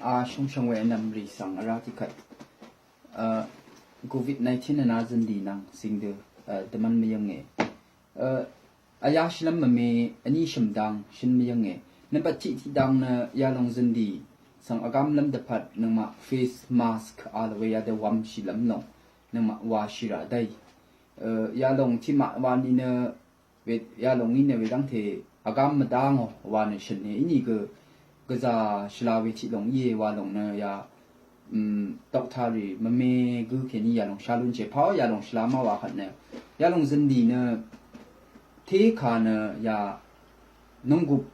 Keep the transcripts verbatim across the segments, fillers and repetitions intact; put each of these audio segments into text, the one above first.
A shungshang we vnvm rì svng vrá tiqkvt, a, covid nineteen vna zøn dì nvng singdø, a, dvmvn mvyvnge. A, vyá shvlvm mvme vní shø̀m dang shøn mvyvnge. Nvmbat tiq tiq dang nø yalòng zøn dì svng vgám lv́m dvpvt nøngmaq face mask a lvwe yadø wvm shì lv́m lòng nøngmaq wa shì rà dai. A, yalòng tiqmaq wa ni nø we, yalòng í nø wedv́ngte vgám mvdá ngò wa nø shø̀ne. Inìgø gvzà shvla we tiq lòng íe wa lòng nø ya, um, doctor rì mvme gǿ kèní yalòng shá lún che pao yalòng shvla má wa kvt nø. Yalòng zøn dì nø téka nø ya nunggup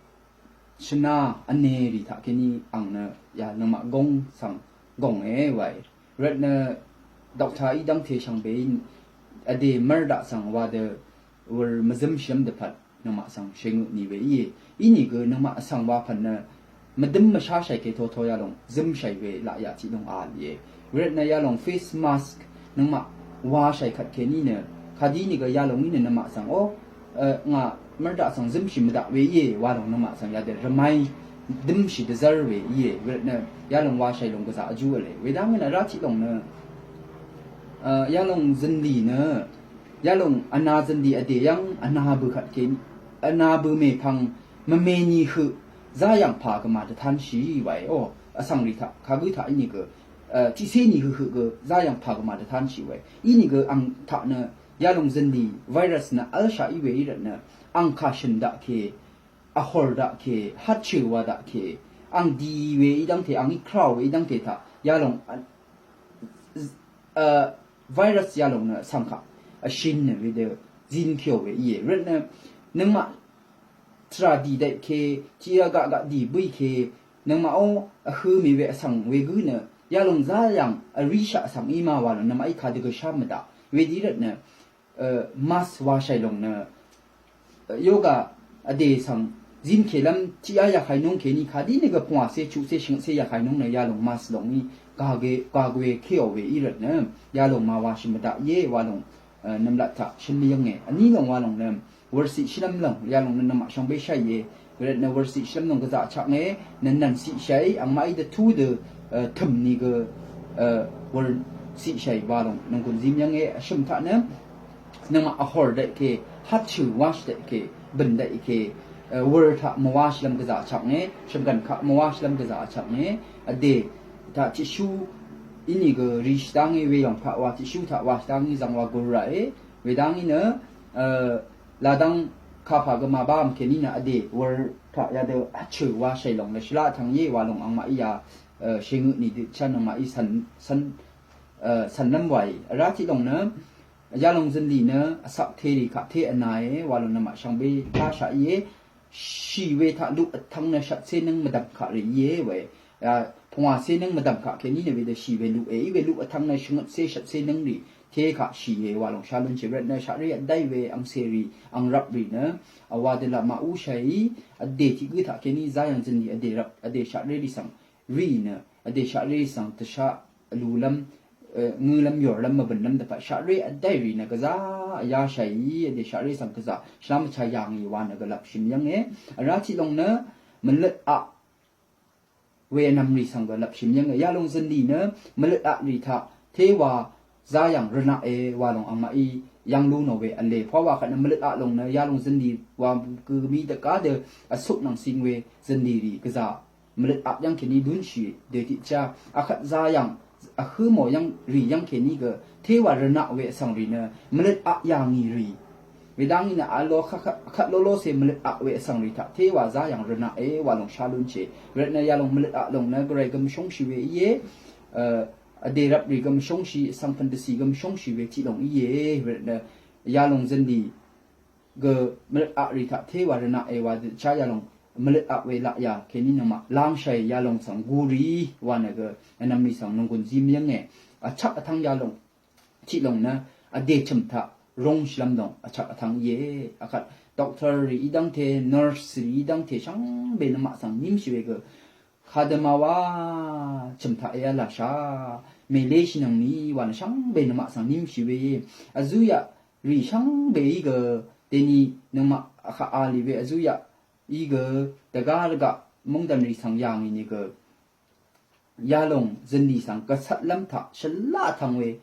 shvna vne rì taq kèní ang nø ya nøngmaq gong svng gong e wae. Rvt nø doctor í dv́ngte shvngbe í vdè mv́rdaq svng wa dø wur mvzøm shvlv́m dvpvt nøngmaq svng shvngø ni we íe. Inìgø nøngmaq vsvng wa pvn nø mvdøm mvsha shai ke toto yalòng zøm shai we laq ya tiq lòng a lìe. Rvt nø yalòng face mask nøngmaq wa shai kvt kèní nø kadí nìgø yalòng í nø nøngmaq svng o, a, ngà mv́rdaq svng zømshì mvdaq we íe wa lòng nøngmaq svng yadø rvmai dømshì dvzv́r we íe. Rvt nø yalòng wa shai lòng gvzà vjú vle. Wedv́ng nø vrá tiq lòng nø, a, yalòng zøn lì nø yalòng vna zøn dì vdè yv́ng vna bø kvt kèní, vna bø mèpvng mvme ni høq záyv̀ng pà gvmà dvtánshì wae. O, vsvng rì taq kagǿ taq inìgø, a, tiqcé ni høq høq gø záyv̀ng pà gvmà dvtánshì wae. Inìgø ang taq nø yalòng zøn dì virus nø v́lshaq í we í rvt nø ang kà shø̀n daq ke, vhòr daq ke, hvtshø̀ wa daq ke, ang di we í dv́ngte, ang í kraw we í dv́ngte taq yalòng, a, z-, a, virus yalòng nø svng kaq vshin nø wedø zin kyo we íe. Rvt nø nøngmaq tvrà dì daq ke, tiq rvgaq gaq dì bǿì ke, nøngmaq ó vhø̄ mì we vsvng we gǿ nø yalòng záyv̀ng vríshaq vsvng í ma wa lòng nøngmaq í kadø gø shá mvdaq. Wedø í rvt nø, a, mask wa shai lòng nø, a, yoga vdè svng zin kelv́m tiqyá yakainúng kèní kadí nø gø pvngwàcé chuqcé shvngøtcé yakainúng nø yalòng mask lòng í gagwe, gagwe kéò we í rvt nø yalòng ma wa shì mvdaq íe wa lòng, a, nvmlat taq shøn mvyv́nge. Vní lòng wa lòng nø wurciq shvlv́m lòng yalòng nø nvmaq shvngbe shaìe. Wervt nø wurciq shvlv́m lòng gvzaq chaknge, nø nvnciq shaì, angmaqí dvtú dø, a, tø̀m ni gø, a, wurciq shaì wa lòng nònggùn zim yv́nge. Vshø̀m taq nø nøngmaq vhòr daqì ke, hvtshø̀ wash daqì ke, bø̀n daqì ke, a, wur taq mvwash lv́m gvzaq chaknge, shvgv̀n kaq mvwash lv́m gvzaq chaknge, vdè taq tiqshú inìgø rì shvdv́nge, weyòng taq wa tiqshú taq wa shvdv́nge zvng wa gur raqe. Wedv́ngí nø, a, ladv́ng kapà gø màbá vm kèní nø vdè wur taq yadø vchø̀ wa shèlòng nø shvlaq tvng íe wa lòng angmaqí ya, a, shèngø nìdø chv́n angmaqí cv̀n, cv̀n, a, cv̀nlv́m wàì. Vrá tiq lòng nø yalòng zønlì nø vsakterì kaq té vnae wa lòng nø màshvngbe táshaq íe. Shì we taq luq vtvng nø shvtcé nǿng mvdv̀m kaq rì íe we. A, pungwàcé nǿng mvdv̀m kaq kèní nø wedø shì we luqe í we luq vtvng nø shvngøtcé shvtcé nǿng rì té kaq shìe wa lòng shá lúnshì rvt nø shaqré vdv́y we angcèrì angrvp rì nø, a, wa dø laq màúshàí vdè tiq gǿ taq kèní záyv̀ng zønlì vdè rvp vdè shaqré rì svng rì nø vdè shaqré rì svng dvshaq vlulv́m, e, ngølv́m yorlv́m mvbø̀nlv́m dvpvt shaqré vdv́y rì nø gvzá vyáshàí vdè shaqré svng gvzà shvlá mvcha yà ngì wa nø gvlvpshì mvyv́nge. Vrá tiq lòng nø mvløt aq we vnvm rì svng gø lvpshì mvyv́nge. Yalòng zønlì nø mvløt aq rì taq téwa záyv̀ng rvnaqe wa lòng angmaqí yv́ng lú nò we vle. Pwa wa kvt nø mvløt aq lòng nø yalòng zønlì wa gø gvmí dvgá dø vsuk nvng cing we zønlì rì gvzà mvløt aq yv́ng kèní lúnshì dø tiqchá akvt záyv̀ng vhǿ mò yv́ng rì yv́ng kèní gø téwa rvnaq we vsvng rì nø mvløt aq yà ngì rì. Wedv́ngí nø alo kvt, kvt lólócè mvløt aq we vsvng rì taq téwa záyv̀ng rvnaqe wa lòng shá lúnshì. Rvt nø yalòng mvløt aq lòng nø gvray gø mvshóngshì we íe, e, vdè rvp rì gø mvshóngshì, vsvng pv̀n dvcì gø mvshóngshì we tiq lòng íe. Rvt nø yalòng zønlì gø mvløt aq rì taq téwa rvnaqe wa dø chá yalòng mvløt aq we laqyà kèní nøngmaq lángshàì yalòng svng gu rì wa nø gø vnvm rì svng nònggùn zí mvyv́nge. Vchvk vtvng yalòng tiq lòng nø vdè chø̀m taq róngshìlv́m lòng vchvk vtvng íe. Akvt doctor rì í dv́ngte, nurse rì í dv́ngte shvngbe nøngmaq svng nímshì we gø kadø mawa chø̀m taq èv́l lashà mèléshì nvng ni wa nø shvngbe nøngmaq svng nímshì we íe. Vzúyaq rì shvngbeí gø deni nøngmaq vkaq a lì we vzúyaq í gø dvgá rvgaq mungdv̀n rì svng yà ngì nìgø yalòng zønlì svng gvcvtlv́m taq shvlaq vtvng we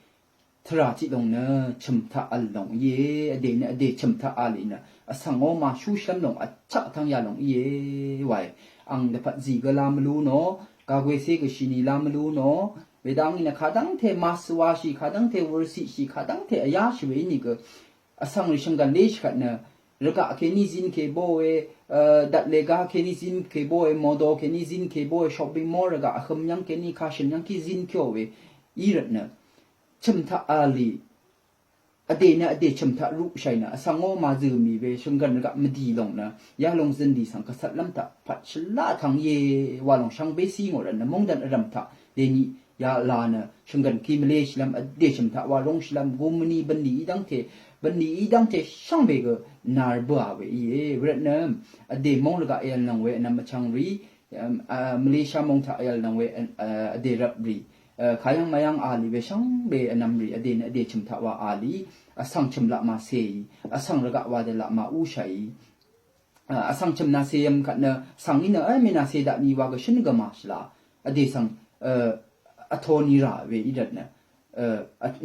tvrà tiq lòng nø chø̀m taq vl lòng íe. Vdè nø vdè chø̀m taq a lì nø vsvng ó màshú shvlv́m lòng vchaq vtvng yalòng íe wae. Ang dvpvt zì gø la mvlú nò, gagwe cé gø shì nì la mvlú nò, wedang í nø kadv́ngte màsvwashì, kadv́ngte wursiqshì, kadv́ngte vyáshì we ínìgø vsvng rì shvnggv̀n léshì kvt nø rvgaq kèní zin kè bóe, dvt lèga kèní zin kè bóe, modo kèní zin kè bóe, shopping mall rvgaq vhøm yv́ng kèní kashø̀n yv́ng kí zin kèò we í rvt nø chø̀m taq a lì. Vdè nø vdè chø̀m taq ruqshàì nø vsvng ó màzø̀ mì we shvnggv̀n rvgaq mvdì lòng nø yalòng zønlì svng gvcvtlv́m taq pvt shvlaq vtvng íe wa lòng shvngbe sí ngò rvt nø mungdv̀n vrv̀m taq dèní yala nø shvnggv̀n kí mvléshìlv́m, vdè chø̀m taq wa róngshìlv́m, gumvni bv̀nlì í dv́ngte, bv̀nlì í dv́ngte shvngbe gø nar bǿà we íe. Wervt nø vdè móng rvgaq èv̀l nvng we vnvm vchvng rì, Malaysia móng taq èv̀l nvng we vdè rvp rì, kayv́ng mayv́ng a lì we shvngbe vnvm rì, vdè nø vdè chø̀m taq wa a lì, vsvng chø̀m laq màcèì, vsvng rvgaq wa dø laq màúshàì, vsvng chø̀m nàcèyv̀m kvt nø svng í nø, e, mènàcè daqni wa gø shǿn gø màshvla, vdè svng vto ni rà we í rvt nø, e,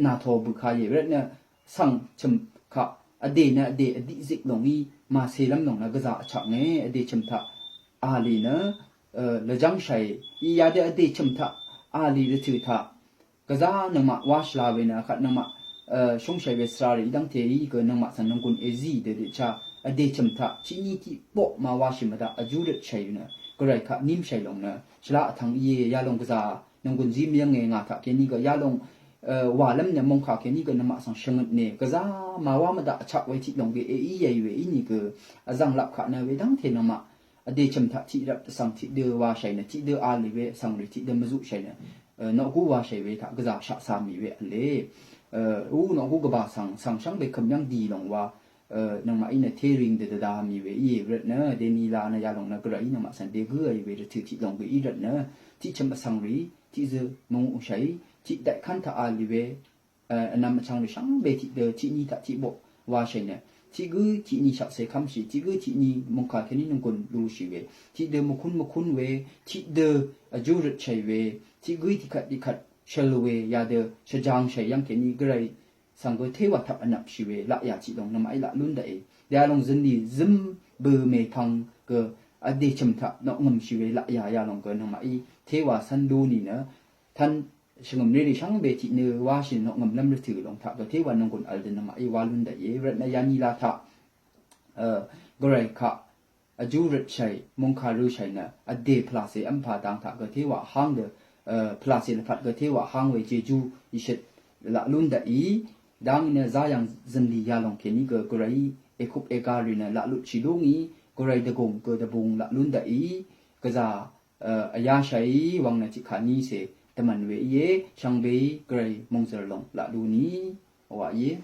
nàto bø̀ kayè we rvt nø, svng chø̀m kaq vdè nø vdè vdiq zik lòng í màcèlv́m lòng nø gvzà vchaknge. Vdè chø̀m taq a lì nø, e, lvjv́ngshàì í yadø vdè chø̀m taq a lì rvtø̀ taq gvzà nøngmaq wáshvla we nø kvt nøngmaq, e, shúngshàì we svra rì í dv́ngte í gø nøngmaq svng nònggùn èzí dø dø cha vdè chø̀m taq tiqní tiq boq màwáshì mvdaq vjú røtshàì nø gvray kaq nímshàì lòng nø shvlaq vtvng íe. Yalòng gvzà nònggùn zí mvyv́nge ngà taq kèní gø yalòng, e, wàlv́m nø mòngkà kèní gø nøngmaq svng shvngøtne gvzà màwá mvdaq vchak we tiq lòng gø èíyàì we ínìgø vzv̀ng lap kaq nø wedv́ngte nøngmaq vdè chø̀m taq tiq rvp vsvng tiqdø washàì nø tiqdø a lì we vsvng rì tiqdø mvzuqshàì nø, e, noqgú washàì we taq gvzà shaqcà mì we v̄le. E, u noqgú gvbà svng, svng shvngbe kø̀m yv́ng dì lòng wa, e, nøngmaqí nø téring dø dvda mì we íe. Wervt nø dèní la nø yalòng nø gvrayí nøngmaq svng dègǿ í we rvtø̀ tiq lòng gø í rvt nø tiq chø̀m vsvng rì tiqzø mvngúshàì, tiq daqkv́n taq a lì we, e, vnvm vchvng rì shvngbe tiqdø tiqní taq tiq boq washàì nø tiq gǿ tiqní shaqcè kv́mshì, tiq gǿ tiqní mòngkà kèní nònggùn lushì we, tiqdø mvkún mvkún we, tiqdø vjú røtshàì we, tiq gǿ tiqkvt tiqkvt shøl we yadø shvjangshàì yv́ng kèní gvray svng gø téwà taq vnvpshì we laqyà tiq lòng nøngmaqí laq lún daqe. Yalòng zønlì zǿm bø mèpvng gø vdè chø̀m taq noqngø̀mshì we laqyà yalòng gø nøngmaqí téwà cv́n lú nìnø tv́n shvngø̀m rérì shvngbe tiq nø wáshì noqngø̀mlv́m rvtø̀ lòng taq gø téwà nònggùn vl dø nøngmaqí wá lún daqe. Wervt nø yaní la taq, e, gvray kaq vjú røtshàì, mòngkà røshàì nø vdè pvlàcè v́mpà dang taq gø téwà háng dø, e, pvlàcè lvpat gø téwà háng we jejú ìshøt laq lún daqí. Dang nø záyv̀ng zø̀nlì yalòng kèní gø gvrayí èkup èga rì nø laq lutshì lú ngì, gvray dvgùng gø dvbung laq lún daqí. Gvzà, e, vyáshàì wvng nø tiqkà nícè dvmv̀n we íe. Shvngbeí gvray mòngzø̀r lòng laq lú nì wa íe.